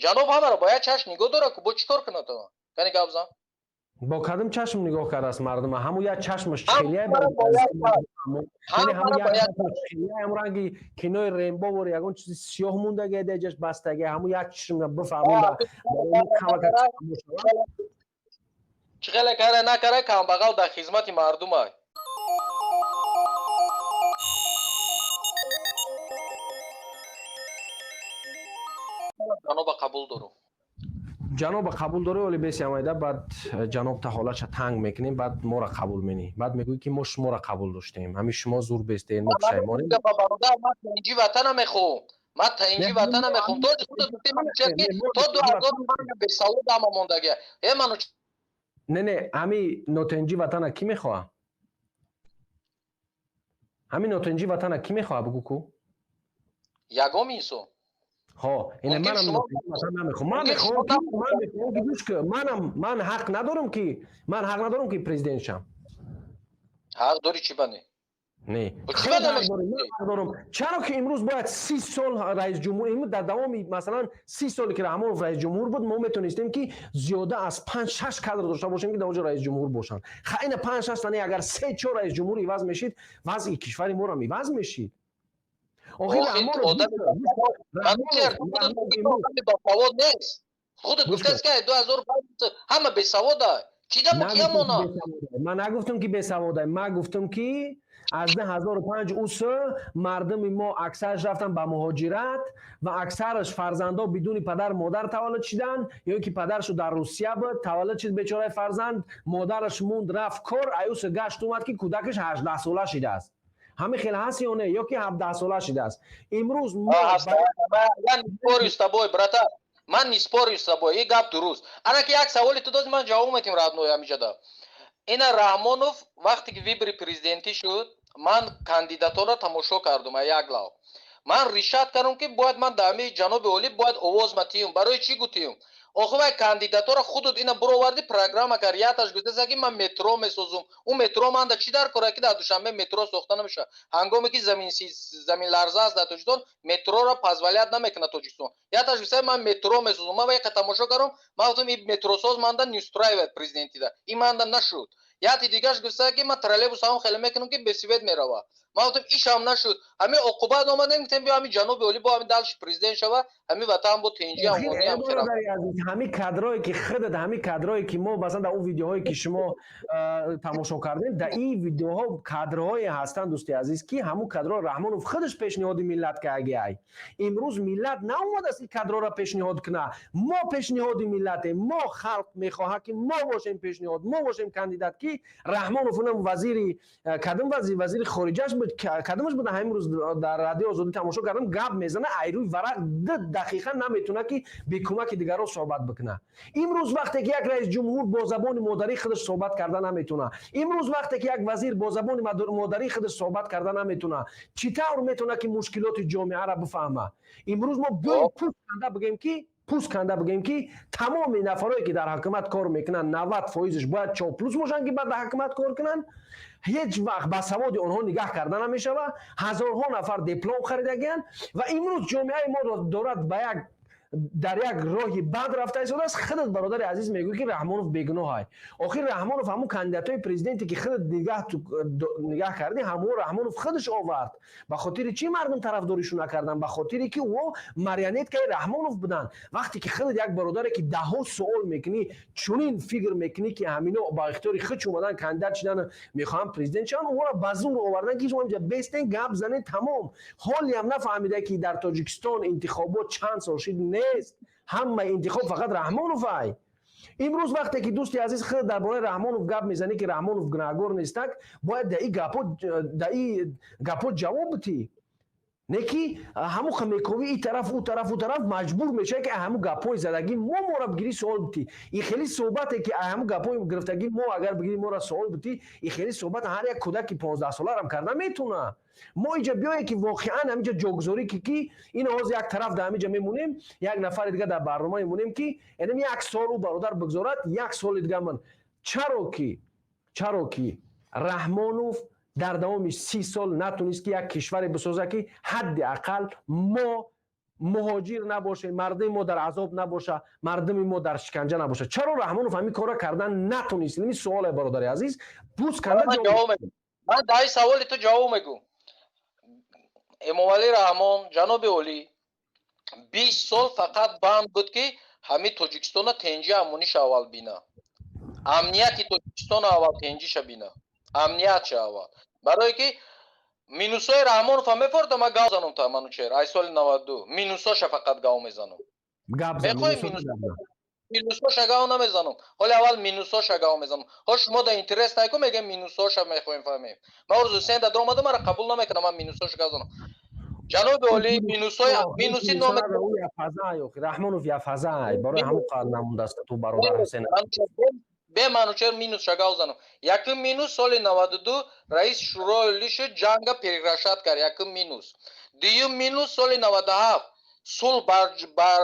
Ҷаноб ҳамаро бо як чашм нигоҳ дорад, ку бо чӣ кор кунад? Кани гап зан. Бо кадом чашм нигоҳ кардааст мардума? Ҳамун як чашмаш чхелияй, ҳамун ранги кинои Рембо вор, ягон чизи сиёҳ мондагия, деҷаш бастагия, ҳамун як чашм бифаҳмонда. Чӣ хеле кара накара, камбағал дар хизмати мардумай. Ҷаноба қабул дорум. Ҷаноба қабул дорӣ, оли беси амайда, баъд ҷаноб та ҳолатша танг мекунем, баъд моро қабул менӣ, баъд мегӯӣ, ки мо шуморо қабул доштем, ҳамин шумо зур бестед, мо пушаймонем. Ман тинҷи ватана мехоҳам, ман тинҷи ватана мехоҳам. То худат гуфтӣ, манучер, ки то 2005 бесавод ҳама мондагия э ману. Не, не, ҳами нотинҷи ватана кӣ мехоҳа? Ҳами нотинҷи ватана кӣ мехоҳа, бугӯ ку? Ягом инсон. Ҳо, ина манам намехоҳам. Ман мехоҳам ки, ман мехоҳам ки, гӯш ки, манам ман ҳақ надорам ки, ман ҳақ надорам ки президент шам? Ҳақ дорӣ, чӣ бане? Не, ҳақ дорам. Чаро ки имрӯз бояд 30 сол раисҷумҳур, имрӯз дар давоми, масалан, 30 соле ки Раҳмонов раисҷумҳур буд, мо метонистем, ки зиёда аз панҷ шаш кадр дошта бошем, ки дар онҷо раисҷумҳур бошанд. Ха, ина панҷ шаш тане, агар се чор раисҷумҳур иваз мешид, вазъи кишвари морам иваз мешид. Охир босавод нест. Худат гуфтаст, ки 2005 ҳама бесавода. Чӣ дамо киямона? Ман нагуфтам, ки бесавода. Ман гуфтам, ки аз 2005 усо мардуми мо аксараш рафтан ба муҳоҷират ва аксараш фарзандо бидуни падар модар таваллуд шиданд, ё ки падаршу дар Русия буд, таваллуд шид бечораи фарзанд, модараш монд, рафт кор, аюсо гашт омад, ки кӯдакаш 18сола шидааст. Ҳамин хел ҳаст ё не? Ё ки 17сола шидааст имрӯз. Мо с тобой, братан, ман не спорю с тобой, и гап дуруст. Ана ки як саволи ту додӣ, ман ҷавоб метим, родной. Ҳамиҷада ина Раҳмонов вақте ки выборы президентӣ шуд, ман кандидатора тамошо кардум, як лав ман решать кардам, ки бояд ман дар ҳамин ҷаноби олӣ бояд овоз матиюм. Барои чӣ гутиюм? Охи вай кандидатора худут ина буроварди, программа кард. Яташ гуфтеса, ки ман метро месозум. Ӯ метро манда чӣ дар кора, ки дар Душанбе метро сохта намешавад? Ҳангоме ки заминларза аст дар Тоҷикистон, метрора позволять намекунад Тоҷикистон. Яташ гуфта, ман метро месозум. Ман вайқа тамошо кардам, ман гуфтам, и метросоз манда не устраивает президентида, и манда нашуд. Яти дигаш гуфта, ки ман троллейбус ҳам хеле мекунам, ки бе свет мерава. Ман гуфтам, ишам нашуд. Ҳамин оқубат омадем, гуфтем, биё, ҳамин ҷаноби олӣ бо ҳамин дальше президент шава, ҳамин ватан бо тинҷи. Ҳамин кадрое ки худат, ҳамин кадрое ки мо, масалан, дар он видеоҳое ки шумо тамошо кардем, дар ин видеоҳо кадрҳое ҳастанд, дӯсти азиз, ки ҳамун кадрҳо Раҳмонов худаш пешниҳоди миллат кардагиай. Имрӯз миллат наомадааст ин кадрҳоро пешниҳод куна. Мо пешниҳоди миллатем. Мо, халқ мехоҳад, ки мо бошем пешниҳод, мо бошем кандидат, ки Раҳмонов унам вазири кадом вазир, вазири хориҷаш буд, кадомаш буд, ҳамин рӯз дар Радио Озодӣ тамошо кардам, гап мезана, айрӯи варақ 2 дақиқа наметавона, ки бекӯмаки дигарон суҳбат бикуна. Имрӯз вақте ки як раис ҷумҳур бо забони модарии худаш суҳбат карда наметавона, имрӯз вақте ки як вазир бо забони модарии худаш суҳбат карда наметавона, чӣ тавр метавона, ки мушкилоти ҷомеаро бифаҳма? Имрӯз мо биёем пӯст канда бигӯем ки, пӯст канда бигӯем, ки тамоми нафарое, ки дар ҳукумат кор мекунанд, 90 фоизш бояд чоплус бошанд, ки баъд дар ҳукумат кор кунанд. Ҳеҷ вақт ба саводи онҳо нигаҳ карда намешавад. Ҳазорҳо нафар диплом харидагианд ва имрӯз ҷомеаи мо дорад ба як дар як роҳи бад рафта истодааст. Худат, бародари азиз, мегӯӣ, ки Раҳмонов бегуноҳай. Охир Раҳмонов ҳамун кандидатҳои президенте, ки худат нигаҳ кардӣ, ҳамон Раҳмонов худаш овард. Ба хотири чӣ мардум тарафдоришу накарданд? Ба хотире ки ӯ марионеткаи Раҳмонов буданд. Вақте ки худат, як бародаре, ки даҳҳо суол мекунӣ, чунин фикр мекунӣ, ки ҳамино ба ихтиёри худ омадан кандидат шидан, мехоҳанд президент шаванд, ӯро ба зур овардан, ки шумо инҷа бестен, гап занед, тамом. Ҳолиам нафаҳмида, ки дар Тоҷикистон интихобот чанд сол шид нест, ҳамаи интихоб фақат Раҳмонов ай. Имрӯз вақте ки, дӯсти азиз, худ дар бораи Раҳмонов гап мезанӣ, ки Раҳмонов гунаҳгор нестак, бояд дар ин гапҳо ҷавоб битӣ, не ки ҳамун мекови и тараф, ӯ тараф, ӯ тараф, маҷбур мешавад, ки ҳамун гапҳои задагӣ мо моро бигирӣ, суол битӣ. И хеле суҳбате, ки ҳамун гапҳои гирифтагӣ мо агар бигирӣ, моро суол битӣ, и хеле суҳбат ҳар як кӯдаки 15соларам карда метавона. Мо инҷа биёе, ки воқеан ҳаминҷа ҷогузорӣ, ки ин ҳозир як тараф дар ҳаминҷа мемонем, як нафари дига дар барнома мемонем, ки энам як сол ӯ бародар бигзорад, як соли дига ман. Чаро ки Раҳмонов дар давоми 30 сол натонист, ки як кишваре бисозад, ки ҳадди ақал мо Муҳоҷир набошем, мардуми мо дар азоб набоша, мардуми мо дар шиканҷа набоша. Чаро Раҳмонов ҳамин корро кардан натонист? Ин суоле, бародари азиз, пӯст канда. Ман дар ин саволи ту ҷавоб мегӯм. Эмомалӣ Раҳмон, ҷаноби олӣ, 20 сол фақат банд буд, ки ҳамин Тоҷикистона тенҷи амониша аввал бина, амнияти Тоҷикистона аввал тенҷиша бина, амниятша аввал. Барое ки минусҳои Раҳмонова мефорда, ман гав занум та, Манучер, ай соли 92 минусоша фақат гав мезанам. Мехоҳи, минусоша гав намезанам. Ҳоли аввал минусоша гав мезанам. Ҳо, шумо да интерес найку, мегем, минусоша мехоҳем фаҳмем. Ман орзу Ҳусейн да омада, мара қабул намекунам. Ман минусоша гав занам. Ҷаноби олӣ, минусои минуси номи Раҳмонов яфазай барои ҳамон қадр намондааст ту, бародар Ҳусейн. Бе, Манучер, минус шагав занам. Якум минус: соли 92 раиси Шӯрои Олӣ шуд, ҷанга прекращать кард, якум минус. Дуюм минус: соли 97 сулҳ бар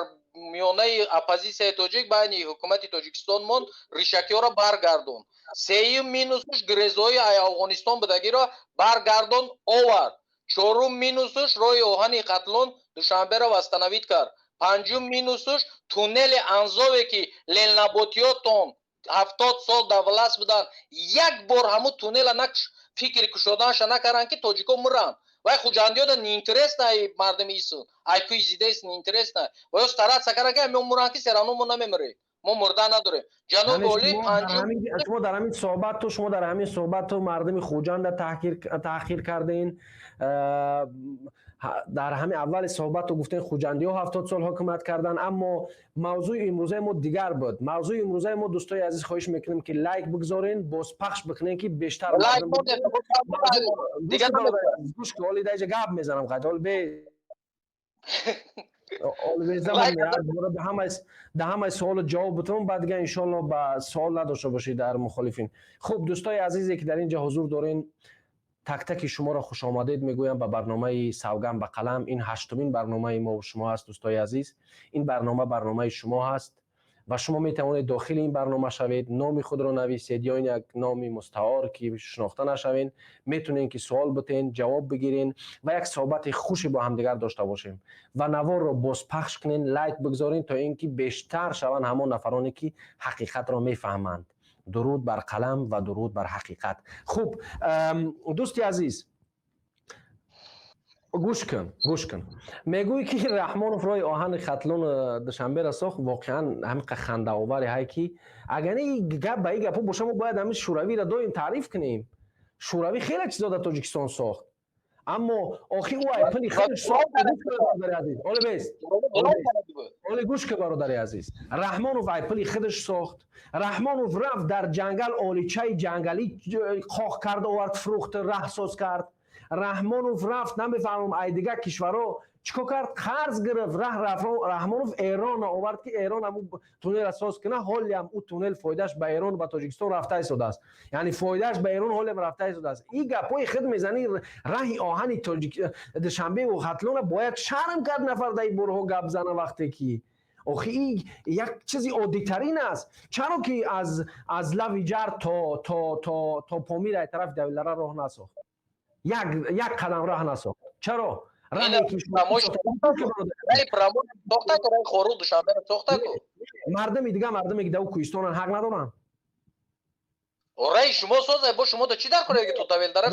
миёнаи оппозитсияи тоҷик, байни ҳукумати Тоҷикистон монд, ришакиёро баргардонд. Сеюм минусуш: грезои Афғонистон будагиро баргардон овард. Чорум минусуш: роҳи оҳани Хатлон Душанберо восстановить кард. Панҷум минусуш: туннели Анзове, ки ленаботиётон 70 сол дар власть буданд, як бор ҳамун туннела на фикри кушоданаша накарданд, ки тоҷико муранд. Вай хуҷандиёда неинтересно, мардами ису ай кӯи зидаис неинтересно. Ваё стараться карданд, ки мо муранд, ки всё равно мо намемирем, мо мурда надорем. Ҷаноби олӣ, панҷум Шумо дар ҳамин суҳбату мардуми Хуҷанда таҳқир кардин. Дар ҳамин аввали суҳбату гуфтен, хуҷандиҳо 70 сол ҳукумат карданд. Аммо мавзӯи имрӯзаи мо дигар буд. Мавзӯи имрӯзаи мо, дӯстои азиз, хоҳиш мекунем, ки лайк бигзорен, бозпахш бикунем, ки бештар. Гӯш ки, оли даиҷа гап мезанам, қайд оли бе да ҳамаи суолу ҷавоб бутам, баъд дига, иншоалло, ба суол надошта бошед дар мухолифин. Хуб, дӯстои азизе, ки дар ин ҷо ҳузур дорен, тактаки шуморо хушомадед мегӯям ба барномаи «Савган ба қалам». Ин ҳаштумин барномаи мо шумо аст, дӯстои азиз. Ин барнома барномаи шумо ҳаст ва шумо метавонед дохили ин барнома шавед, номи худро нависед ё ин як номи мустаор, ки шинохта нашавед. Метавонед, ки суол битен, ҷавоб бигирен ва як суҳбати хуше бо ҳамдигар дошта бошем. Ва наворро бозпахш кунен, лайк бигзорен, то ин ки бештар шаванд ҳамон нафароне, ки ҳақиқатро мефаҳманд. Дуруд бар қалам ва дуруд бар ҳақиқат. Хуб, дӯсти азиз, гӯш кун, гӯш кун. Мегӯӣ, ки Раҳмонов роҳи оҳани Хатлон Душанберо сохт. Воқеан ҳамиқа хандаоваре ҳай, ки агар гап ба ин гапҳо боша, мо бояд ҳамин Шӯравиро доим таъриф кунем. Шӯравӣ хеле чизо дар Тоҷикистон сохт, аммо охир ӯ ай пули худаш сохт. Бародари азиз, оле бес, оле гӯш ки, бародари азиз, Раҳмонов ай пули худаш сохт. Раҳмонов рафт, дар ҷангал оличаи ҷангалӣ қоқ кард, овард, фурӯхт, раҳсоз кард. Раҳмонов рафт, намефаҳмам, ай дигар кишварҳо чӣ кор кард, қарз гирифт, раҳ Раҳмонов Эронро овард, ки Эрон ҳамун туннелро соз кунад. Ҳолиам ӯ туннел фоидааш ба Эрон, ба Тоҷикистон рафта истодааст, яъне фоидааш ба Эрон ҳолиам рафта истодааст. Ин гапҳои худ мезанӣ, раҳи оҳани Душанбеву Хатлона бояд шарм кард нафар дар ин борҳо гап зана, вақте ки охи ин як чизи оддитарин аст. Чаро ки аз Лави Ҷар то Помир, ай тарафи Давилара, роҳ насохт? Як қадам роҳ насохт. Чаро? Раҳе ки Хоруғ Душанберо сохтаку. Мардуми дига, мардуме ки дар кӯҳистонан, ҳақ надоранд? Раи шумо соза, бо шумо чӣ дар кор, ки ту Давилдара?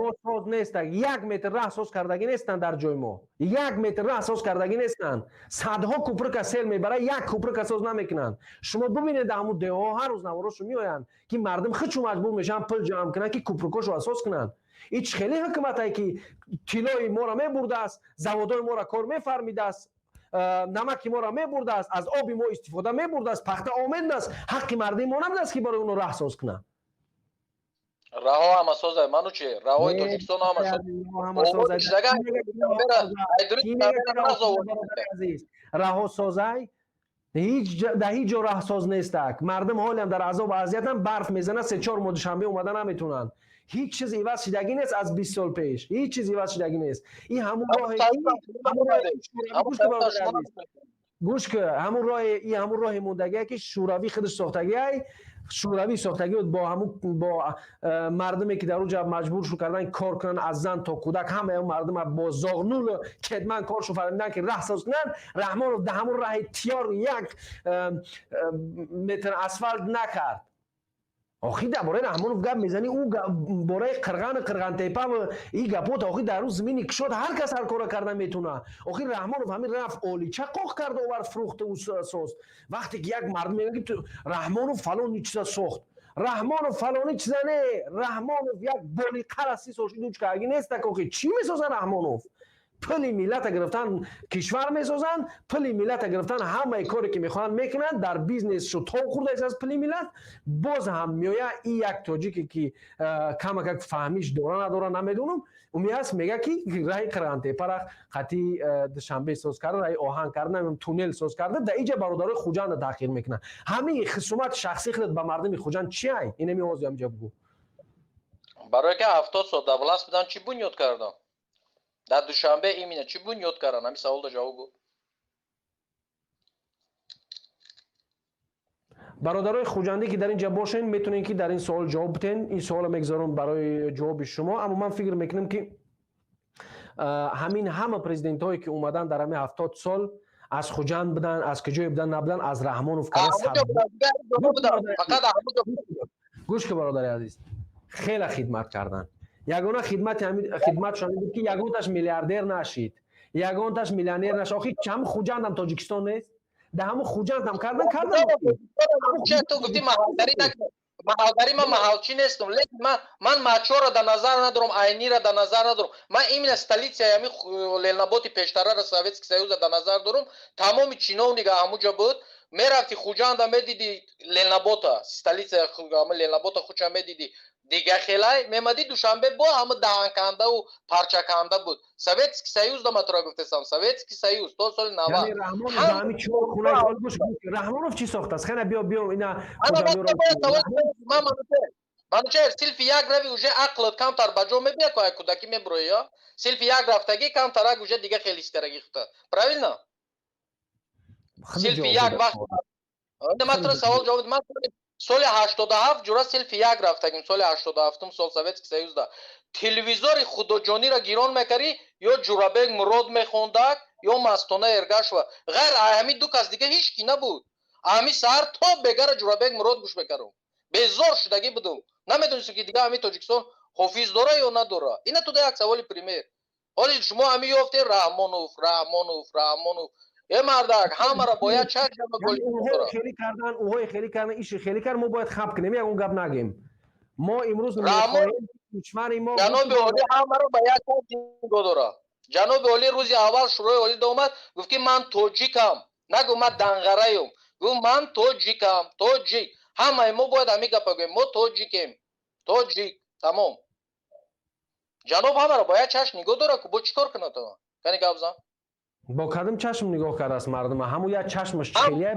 Мо соз нестак, як метр раҳ соз кардагӣ нестанд. Дар ҷои мо як метр раҳ соз кардагӣ нестанд. Садҳо куприка сел мебарад, як куприка соз намекунанд. Шумо бубинед, дар ҳамун деҳҳо ҳар рӯз наворошо меоянд, ки мардум худшо маҷбур мешаванд пул ҷамъ кунанд, ки куприкошо соз кунанд. Ҳеч хеле ҳукуматае, ки тиллои моро мебурдааст, заводҳои моро кор мефармидааст, намаки моро мебурдааст, аз оби мо истифода мебурдааст, пахта омедааст, ҳаққи мардуми мо набудааст, ки барои оно раҳ соз кунанд? Раҳо ҳама соза, Манучи, раҳои Тоҷикистон ҳама. Раҳо созай, дар ҳеҷ ҷо раҳсоз нестак. Мардум ҳолиам дар азобу азиятам. Барф мезана, 3-4 моҳ Душанбе омада наметавонанд. Ҳеҷ чиз иваз шидагӣ нест аз 20 сол пеш, ҳеҷ чиз иваз шидагӣ нест. Ин ҳамун роҳе, гӯш ки, ҳамун роҳи, ин ҳамун роҳи мондагие, ки Шӯравӣ худаш сохтагиай. Шӯравӣ сохтагӣ буд, бо ҳамун бо мардуме, ки дар он ҷа маҷбур шу кардан кор кунанд, аз зан то кӯдак, ҳамаи он мардума бо зоғнулу кетман кор шу фармидан, ки раҳ соз кунанд. Раҳмонов дар ҳамун раҳи тиёр як метр асфалт накард. Охи, дар бораи Раҳмонов гап мезанӣ, ӯ бораи Қирғану Қирғантепа и гапот. Охи, дар рӯз замини кушод ҳар кас ҳар кора карда метавона. Охи, Раҳмонов ҳамин рафт, олича қоқ кард, овард, фурӯхту созд. Вақте ки як мардум мегӯяд, ки Раҳмонов фалони чиза сохт, Раҳмонов фалони чиза не, Раҳмонов як болиқара 30 сол шуд, учкаги нестак. Охи, чӣ месоза Раҳмонов? Пули миллата гирифтан кишвар месозанд, пули миллата гирифтан ҳамаи коре, ки мехоҳанд, мекунанд, дар бизнесшу тов хӯрдааст аз пули миллат. Боз ҳам меоя и як тоҷике, ки камакак фаҳмиш дора, надора, намедонам, умеаст, мега, ки раҳи Қирғантепара хати Душанбе соз карда, раҳи оҳан карда, намедонам, туннел соз карда. Дар иҷа бародарои Хуҷанда таъхир мекунад. Ҳамин хисумати шахсии худат ба мардуми Хуҷанд чи ай? Инами ҳозир ҳамҷа бугӯ. Барое ки 70 сол дар власть будан, чӣ бунёд кардам дар Душанбе? Именно чӣ бунёд кардан? Ҳамин саволда ҷавоб гӯ. Бародарои хуҷандӣ, ки дар ин ҷа бошен, метавонед, ки дар ин суол ҷавоб битен. Ин суолро мегузорам барои ҷавоби шумо. Аммо ман фикр мекунам, ки ҳамин ҳама президентҳое, ки омадан дар ҳамин 70 сол, аз Хуҷанд буданд, аз куҷое будан, набудан, аз Раҳмонов. Гӯш ки, бародари азиз, хеле хидмат карданд. Ягона хидмати хидматшон буд, ки ягонташ миллиардер нашид, ягонташ миллионер нашид. Охи, ҳам Хуҷандам Тоҷикистон нест? Дар ҳамун Хуҷандам кардан кардан. Ту гуфти маҳалгарӣ, маҳалгарӣ, ман маҳалчӣ нестам, лекин ман Мачора дар назар надорам, Айнира дар назар надорам. Ман именно столицаи ҳами Ленаботи пештарара, Советский Союза дар назар дорам. Тамоми чиновника ҳамуҷа буд. Мерафти Хуҷанда, медиди Ленабота, столица Ленабота хуча медиди, дига хелай. Мемади Душанбе, бо ҳама даҳанкандаву парчаканда буд. Советский Союз да матра гуфтесам, Советский Союз то соли 90. Раҳмонов чӣ сохтааст? Хена, биё, биё, ина. Манучер, синфи як рави, уже ақлат камтар ба ҷо мебия, ку кӯдакӣ мебурои, ё синфи як рафтагӣ камтарак уже дига хеле истараги хута, правильно? Синфи як вақт матра савол ҷавоб. Ман соли 87, ҷура, синфи як рафтагим, соли 87-ум сол, Советский Союзда телевизори худоҷониро гирон мекарӣ, ё Ҷурабек Мурод мехондак, ё Мастона Эргашова. Ғайр ҳамин ду кас дига ҳеҷ ки набуд. Ҳамин саҳар то бегара Ҷурабек Мурод гӯш мекардам. Безор шудагӣ будум, намедонистем, ки дига ҳамин Тоҷикистон ҳофиз дора ё надора. Ина туда як саволи пример. Ҳоли шумо ҳамин ёфтем Раҳмонов, Раҳмонов, Раҳмонов. Э, мардак, ҳамаро бояд чашм. Хеле кардан, уҳои хеле кардан, иши хеле кард, мо бояд хаб кунем, ягон гап нагем. Мо имрӯз мехоҳем кишвари мо Ҷаноби олӣ ҳамаро ба як нигоҳ дора. Ҷаноби олӣ рӯзи аввал Шӯрои Олӣ омад, гуфт, ки ман тоҷикам. Нагу ман данғараюм, гуфт: ман тоҷикам, тоҷик. Ҳамаи мо бояд ҳамин гапа гӯем: мо тоҷикем, тоҷик, тамом. Ҷаноб ҳамаро ба як чашм нигоҳ дора ку, бо чӣ кор кунад? Кани, гап зан. Бо кадом чашм нигоҳ кардааст мардума? Ҳамун як чашмаш чхелия,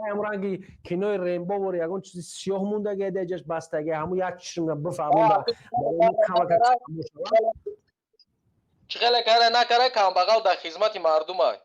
ҳамун ранги кинои Рембо вори, ягон чизи сиёҳ мондаги, даҷаш бастаги, ҳамун як чашм бифаҳмонда. Чӣ хеле кара накара, камбағал дар хизмати мардумай.